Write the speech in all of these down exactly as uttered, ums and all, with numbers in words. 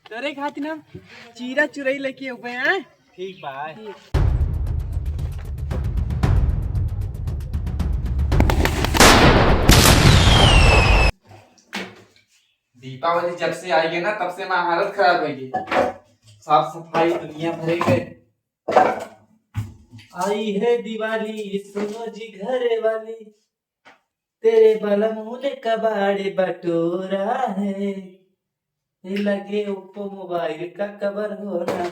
तोरे खातिर हम चीरा चुरई लेके अउबे हैं। ठीक बा। ठीक। दीपावली जब से आई है ना, तब से हमार हालत खराब होइ गई। साफ सफाई दुनिया भरे के। आई है दिवाली, सुनो जी घरे वाली, तेरे बलम ने कबाड़े बटोरा है, ये लगे Oppo mobile का cover होना है।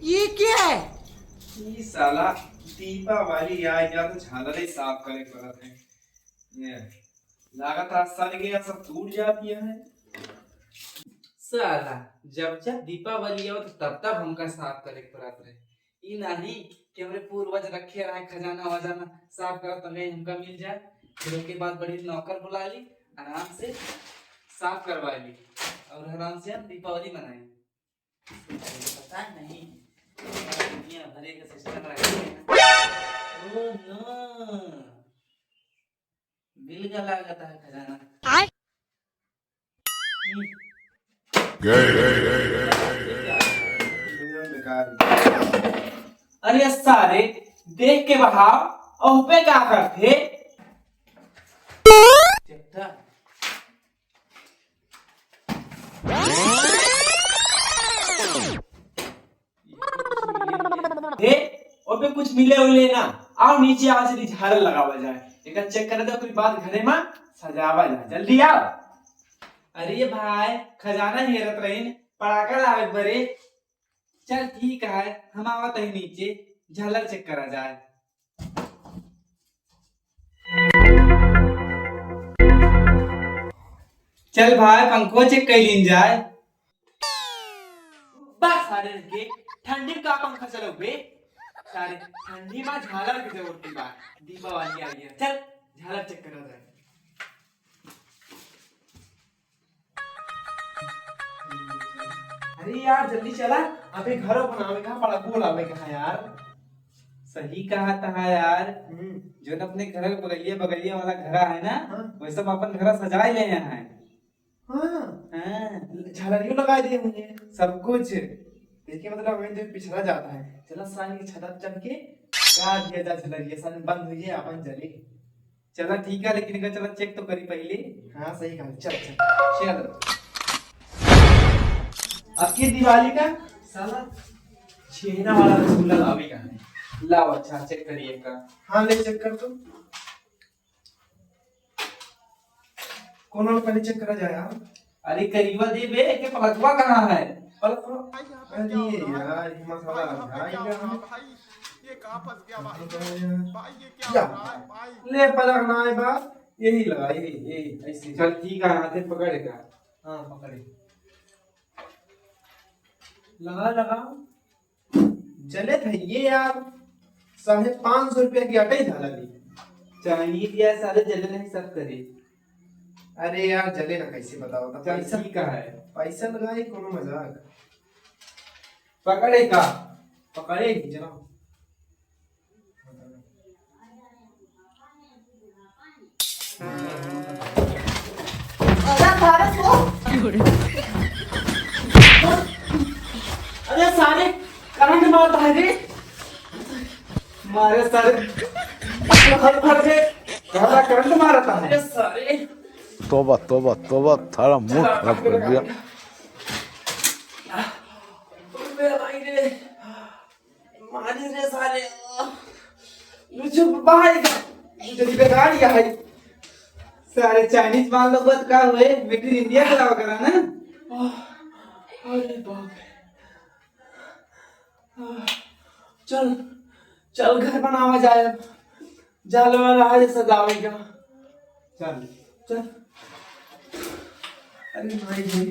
ये क्या है? ई साला दीपावली आ गया तो झालरे साफ करे पड़त है। ये लागत आज सर गया, सब टूट जाती है। साला जब जब दीपावली आवत तब तब हमका साफ करे पड़त रहे। ई नाही कि हमरे पूर्वज रखे रहे खजाना वजाना साफ करत, तो हमका मिल जाए। फिर ओके बाद बड़ी नौकर बुला ली, आराम से साफ करवा ली और आराम से हम दीपावली मनाई। पता नहीं दुनिया भरे का system रखे हैं। Oh no, मिल गया लागत है खजाना। आय। अरे सारे, देख के बहाव, और पे का करते? चट्टा। हे, ओपे कुछ मिले उले ना। आओ नीचे, आओ, जल्दी झालर लगावा जाए। एकर check करे तो, ओकरी बाद घरे में सजावा जाए। जल्दी आओ। अरे भाई, खजाना हेरत रहीन, पड़ाका लावे बरे। चल ठीक है, हम आवत ही नीचे, झालर check करा जाए। चल भाई, पंखो check कर लीन जाए। बस सारे के ठंडी में का पंखा चलाओ बे? सारे ठंडी में झालर की जरूरत बा। दीपावली आ गया, चल झालर check करा जाए। अरे यार, जल्दी चला, अबे घर बनावे का, पड़ाको लावे का है यार। सही कहा था यार। हम्म। जोन अपने घर के बगलिया, बगलिया वाला घर है ना, हाँ। वैसे हम अपन घर सजाए ले हैं। हाँ। हाँ। झालरियों लगा दिए मुझे। सब कुछ। देखिए, मतलब, हमें जो पिछड़ा जाता है। चला, सानी की छत पर चढ़ के लगा दिया जा झालरिया, सानी बंद हुई है, अपन जले। चला ठीक है, लेकिन एका चला check तो करी पहले। हाँ, सही कहा। चल, चल। चल। अब की दिवाली का साला छेना वाला रसगुल्ला लावे का है। लाओ, अच्छा, check करिए का। हाँ, ले check कर तू। कौन वाला पहले check करा जाए यार? अरे करीबा दे बे, के पलकवा कहाँ है? पलकवा? अरे यार, ये मसाला लगा, ये क्या है? भाई, ये कहाँ फंस गया भाई? भाई, ये क्या या, हो रहा है भाई? ले पलक ना है बा, यही लगा, यही, यही, ऐसे। चल ठीक है, हाथे पकड़ का। हाँ, पकड़े। लगा, लगा। जले था ये यार, साढ़े पाँच सौ रुपया की अटई झालर ली। चाइनीज यार, सारे जले नहीं सब करे। अरे यार, जले ना, कैसे बताओ तो? चल, पैसा, ठीक है। पैसा लगाए, कोनो मजाक। पकड़े का? पकड़े ही, चलो। अरे सारे सो। अरे सारे, करंट मारता है रे। मारे सारे, हर भर के, साला करंट मारता है। अरे सारे। तौबा, तौबा, तौबा, थारा मूड खराब कर दिया। अरे भाई रे। मारी रे सारे। मुझे भाई का, मुझे बेकार ही है। सारे चाइनीज माल लोग बात का हुए, मेड इन इंडिया के लावा करा ना। अरे बाप रे। चल, चल घर बनावा जाए अब। झालर वाला आज सजावे का। चल, चल। अरे भाई जी।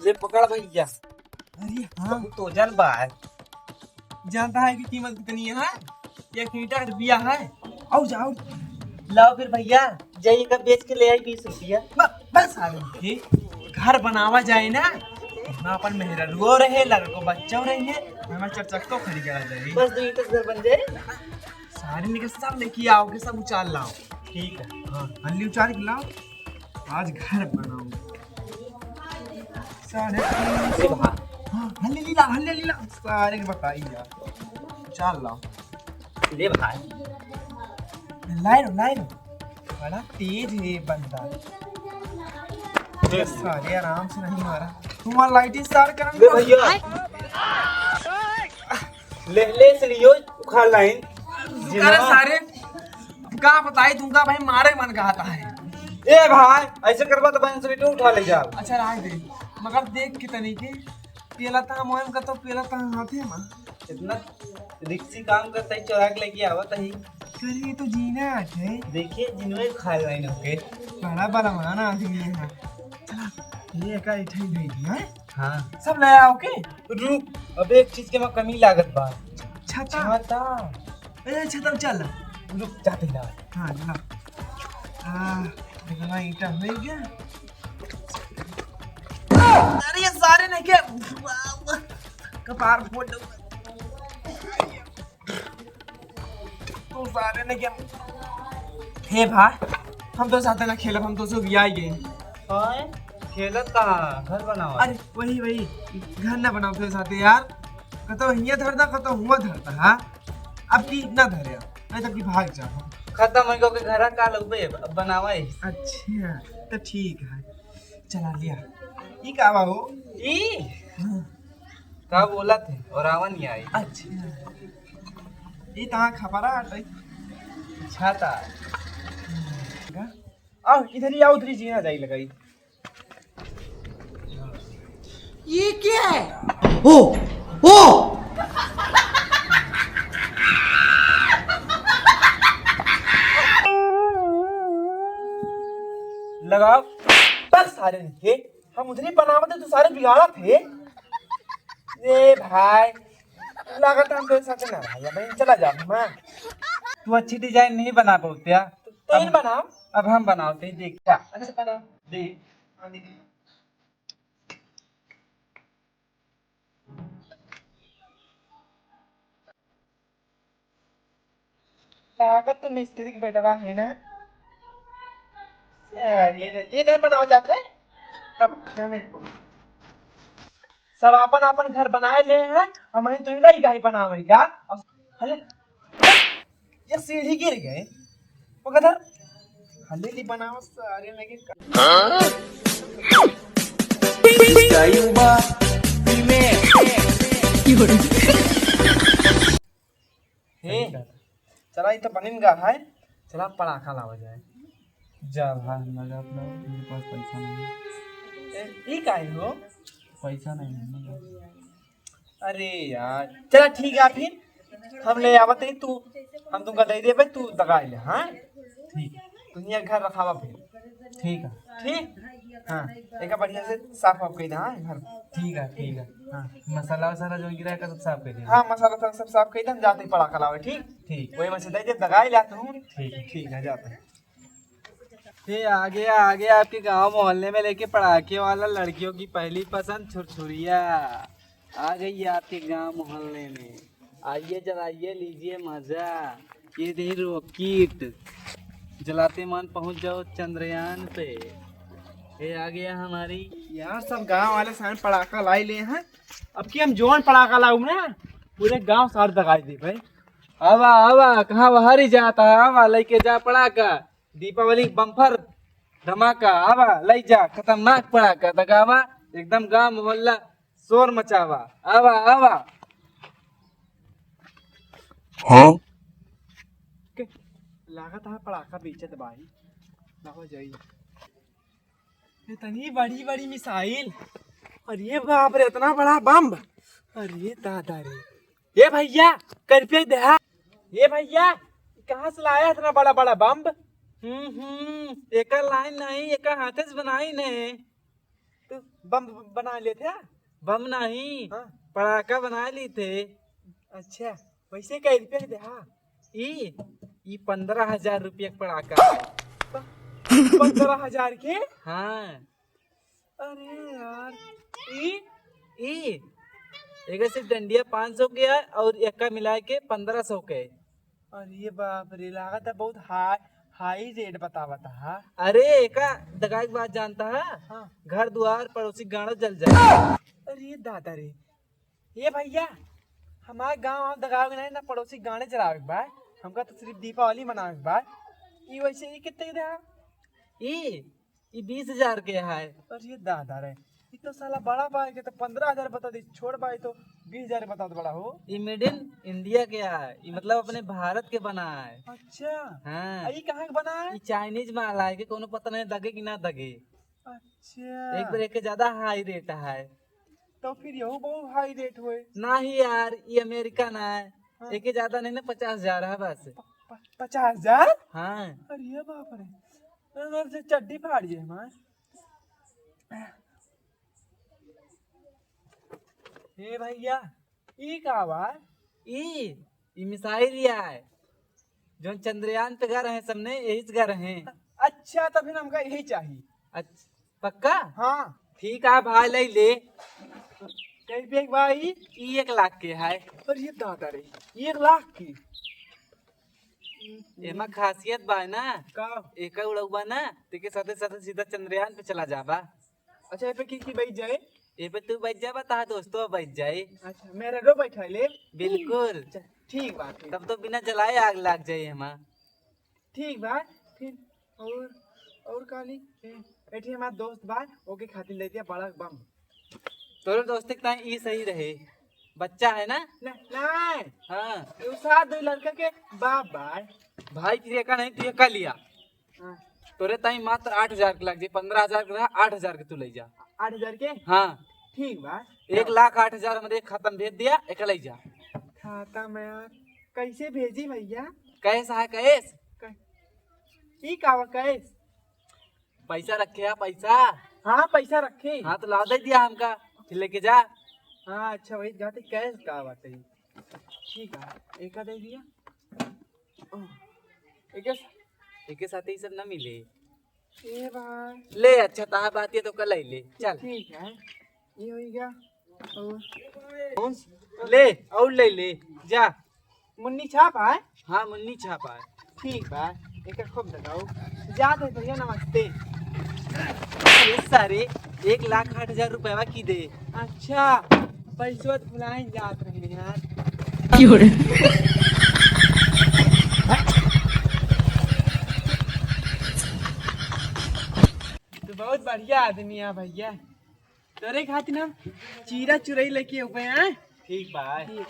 ले पकड़ भैया। अरे हाँ। तू तो जन बा है। जानता है कि कीमत कितनी है? एक ईंटा का रुपया है। आओ जाओ। लाओ फिर भैया, जाइए का बेच के ले आई बीस रुपया। ब-, बस आ गए। घर बनावा जाए ना, वहाँ अपन मेहररुओ रहे, लड़को बच्चो रहे, हमार चरचक्को खड़ी करा जाए। बस दो ईंट से घर बन जाए। सारे निके सब लेके आओ, के सब उचार लाओ। ठीक है। हाँ, हल्ली उचार के लाओ, आज घर बनाओ। साढ़े तीन सौ। हाँ, हल्ली लीला, हल्ली लीला, सारे के बताई यार। उचार लाओ। ले भाई। लाइन, लाइन। बड़ा तेज है ये बंदा। सारे आराम से नहीं मारा। तुम्हारा लाइटिंग स्टार्ट करन ले दो। भैया। ले, ले से लियो, उखाड़ लाइन। अरे सारे, अब का बताई तुमका भाई, मारे मन कहता है। ए भाई, ऐसे करबा तो बहन से बेटो उठा ले जाओ। अच्छा, रह दे, मगर देख के तनी के, पेला ता मोहन का तो पेला ता हाथे में। इतना रिक्सी काम करता है, चोरा के लेके आवत है। अरे, ये तो जीना है। देखिए, जिनवे खा रहे हैं ओके। बड़ा बलवान आदमी है। चला, ये का इठाई दे दी, हैं? हाँ। सब ले आओ के? रुक, अब एक चीज के में कमी लागत बा। छाता। छाता। ए, छाता चल। रुक, जाते ना। हाँ, चला। आ, देखना ईटा हो गया। अरे, ये सारे ने क्या? कपार फोड़ दो। तू सारे ने क्या? हे भाई, हम तो साथे ना खेलब, हम तो से उबियाई गए। हाँ, खेलत कहाँ? घर बनावा। अरे वही, वही, घर ना बनाओ फिर साथे यार, कतो हियाँ धर दा, कतो हुआँ धर दा, हाँ? अब की ना धरे, नहीं तो की भाग जा। खत्म हो गयो के घरा का लगबे, अब बनावा है। अच्छा, तो ठीक है, चला लिया। ई का बा हो? ई? हाँ। का बोलत है? और आवन ही आई। अच्छा। ई तहाँ खपरा हटे। छाता। का? आओ, इधर ही आओ, उधर ही जीना जाई लगाई। ये क्या है? ओ, ओ! लगाओ। बस सारे नीचे। हम उधर ही बनावत है, तू सारे बिगाड़त है। ए भाई, लागत हम तो सच ना भाई, अब चला जा, हाँ। तू अच्छी डिजाइन नहीं बना पाते यार। तो, तो इन अब बनाओ। अब हम बनाओ, ते देख। अच्छा, बना। दे। हाँ, दे। लागत तो मिस्त्री के बेटवा है ना। अरे, ये नहीं बनावल जात है। अब सब आपन आपन घर बनाए ले हैं, हम ही तो इधर ही कहीं बनावे का। अरे, ये सीढ़ी गिर गए। वो कधर? हले ली बनावत सारे लगे। हे, चला, ई तो बनिन गा है, चला पड़ाका लावा जाए। जा भाई, हम लगा अपना, मेरे पास पैसा नहीं है। ए, ई काहे हो? पैसा नहीं है ना। अरे यार, चला ठीक है फिर, हम ले आवत है, तू, हम तुमका दे देबे, तू दगा ले, हाँ? ठीक है। तू हियाँ घर रखावा फिर। ठीक है। ठीक? हाँ, एका बढ़िया से साफ वाफ कइ दे, हाँ, घर। ठीक है, ठीक है। हाँ। मसाला वसाला जो गिरा है, सब साफ कइ दे। हाँ, मसाला वसाला सब साफ कइ दे, हम जाते ही पड़ाका लावे, ठीक? ठीक। वही में से दे दे, दगाई ला तू। ठीक है। ठीक है, जाते हैं। ये आ गया, आ गया आपके गांव मोहल्ले में लेके पड़ाके वाला, लड़कियों की पहली पसंद छुरछुरिया। आ गई आपके गांव मोहल्ले में। आइए, जलाइए, लीजिए मजा। ये रही रॉकेट, जलाते मान पहुंच जाओ चंद्रयान पे। ये आ गया हमारी। यार, सब गांव वाले सारे पड़ाका लाई ले हैं। अब की हम जोन पड़ाका लाऊं ना, पूरे गांव सारे दगाई दे भाई। आवा, आवा, कहाँ बाहर ही जाता है? आवा, लेके जा पड़ाका, दीपावली बम्पर धमाका। आवा, ले जा, खतरनाक पड़ाका दगावा, एकदम गांव मोहल्ला शोर मचावा। आवा, आवा। हाँ? के, लागत है पड़ाका बेचत बाही। लावा जाई। इतनी बड़ी बड़ी मिसाइल। अरे बाप रे, इतना बड़ा बम। अरे दादा रे। ए भैया, कै रुपया दे हा। ए भैया, कहाँ से लाया इतना बड़ा बड़ा बम? हम्म, हम्म, एकर लाइन नहीं, एकर हाथे से बनाई ने। तू बम बना लेत है? बम नहीं, हाँ। पड़ाका बना ली थे। अच्छा, वैसे कै रुपया के दे हा? ई, ई पन्द्रह हजार रुपया के पड़ाका है। प-, पन्द्रह हजार के? हाँ। अरे यार, ई? ई? एकर सिर्फ डंडिया पाँच सौ के है और एक्का मिला के पन्द्रह सौ के है। अरे बाप रे, लागत है बहुत हाई, हाई रेट बतावत है। अरे, एका दगाई के बात जानता है? हाँ। घर दुआर पड़ोसी गाँड़ो जल जाए। अरे दादा रे, ए भइया, हमार गाँव आँव दगावे के नाहीं, ना पड़ोसी गाँड़े जरावे के बा। हमका तो सिर्फ दीपावली मनावे के बा। ई वैसे ई कित्ते के देहा? ई, ई बीस हजार के है। अरे दादा रे, ई तो साला बड़ा बा, के तो पन्द्रह हजार बता दी, छोट बा, ई तो बीस हजार बता दे बड़ा हो। ई made in India के है, ई मतलब अपने भारत के बना है। अच्छा। हाँ। आ, ई कहाँ के बना है? ई Chinese माल है, के कोनो पता नहीं दगे कि ना दगे। अच्छा। एक बार एक ज्यादा हाई रेट है। तो फिर यहू बहुत हाई रेट होए। नाही यार, ये अमेरिका ना है। हाँ। एके ज्यादा नहीं ना, पचास हजार है बस। प-, प-, पचास हजार? हाँ। अरे ये बाप रे, तो से चड्डी फाड़ जाए हमार। हे भइया, ई का बा? ई, ई मिसाइल ही आए, जौन चंद्रयान पे गा रहे सबने, यही से गा रहे। अच्छा, तो फिर हमका यही चाहिए। अच्छा, पक्का? हाँ। ठीक है भाई, ले ले। कई रुपये के भाई? ई एक लाख के है। अरे ये दादा रे, एक लाख की? एमा खासियत बा ना। का? एका उड़ौबा ना, तेके साथे साथे सीधा चंद्रयान पे चला जाबा। अच्छा, ए पे की की बैठ जाए? ए पे तू बैठ जाबा, तहार दोस्तो बैठ जाए। अच्छा, मेरे रो बैठा ले। बिल्कुल। अच्छा, ठीक बात है। तब तो बिना जलाए आग लाग जाए हमा। ठीक बा, फिर और, और काली, ए, एठी हमार दोस्त बा, ओके खातिर ले दिया बड़ा बम। तोरे दोस्ती के ताई ई सही रहे। बच्चा है ना? न-, नहीं। हाँ। उ सात दो लड़का के बाप बा। भाई की रेखा नहीं, तू ये कर लिया। हाँ। तोरे ताई मात्र आठ हजार के लग जाई, पन्द्रह हजार के रहा, आठ हजार के तू ले जा। आठ हजार के? हाँ। ठीक बा। एक लाख आठ हजार हमरे खाता में भेज दिया, एक ले जा। खाता में यार, कैसे भेजी भइया? कैश है, कैश। कै-, ई का बा कैश? पैसा रखे है, पैसा। हाँ, पैसा रखे। हाँ, तो ला दे दिया हमका, फिर लेके जा। हाँ, अच्छा, वही जाते कैश का बाटे। ठीक है, एका दे दिया। ओह, एके सा-, एके साथे ई सब ना मिले। ए भाई। ले, अच्छा, तहा बात ये तो कल ही ले, चल। ठीक है, ये हो गया। और कौन स-, ले, और ले ले, जा। मुन्नी छाप है? हाँ, मुन्नी छाप है। ठीक बा, एकर खूब दगाओ। जात है भइया, नमस्ते। अरे सारे, एक लाख आठ हजार रुपया की दे। अच्छा, पैसवा तो भुलाइन जात रहे यार। क्यों रे? तू बहुत बढ़िया आदमी है भइया। तोरे खातिर हम चीरा चुरई लेके अउबे हैं। ठीक बा। ठीक।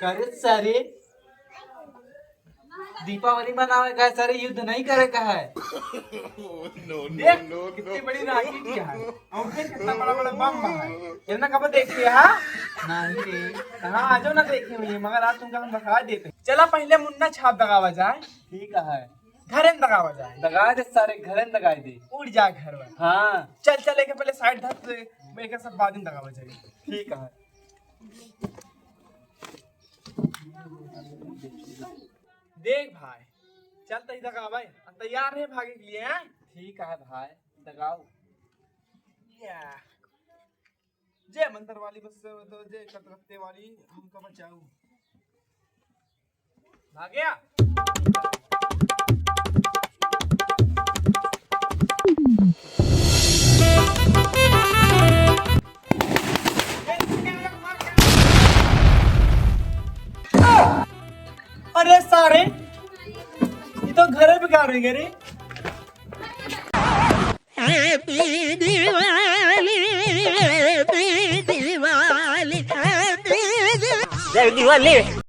करे सारे, दीपावली मनावे का है सारे, युद्ध नहीं करे का है। No, no, देख, no, कितनी no। बड़ी राखी किया है, और देख कितना बड़ा बड़ा बम बा है। इतना कब देखे हा? नहीं रे। हाँ, आजो ना देखे हुए, मगर आज तुमका हम दिखा देते हैं। चला पहले मुन्ना छाप दगावा जाए। ठीक है। घरे में दगावा जाए। दगा दे सारे, घरे में दगाई दे। उड़ जा घर में। हाँ। चल, चल, एके पहले side धर दे, एके सब बाद में दगावा जाए। ठीक है। देख भाई, चल तई दगावा, तैयार रहे भागे के लिए, हैं? ठीक है भाई, दगाओ। या। जय मंत्र वाली बस, तो जय कलकत्ते वाली, हमका बचाऊ। भाग्या। अरे सारे, ये तो घरे बिगाड़ेंगे रे। Happy Diwali, Happy Diwali, Happy Diwali। जय दिवाली।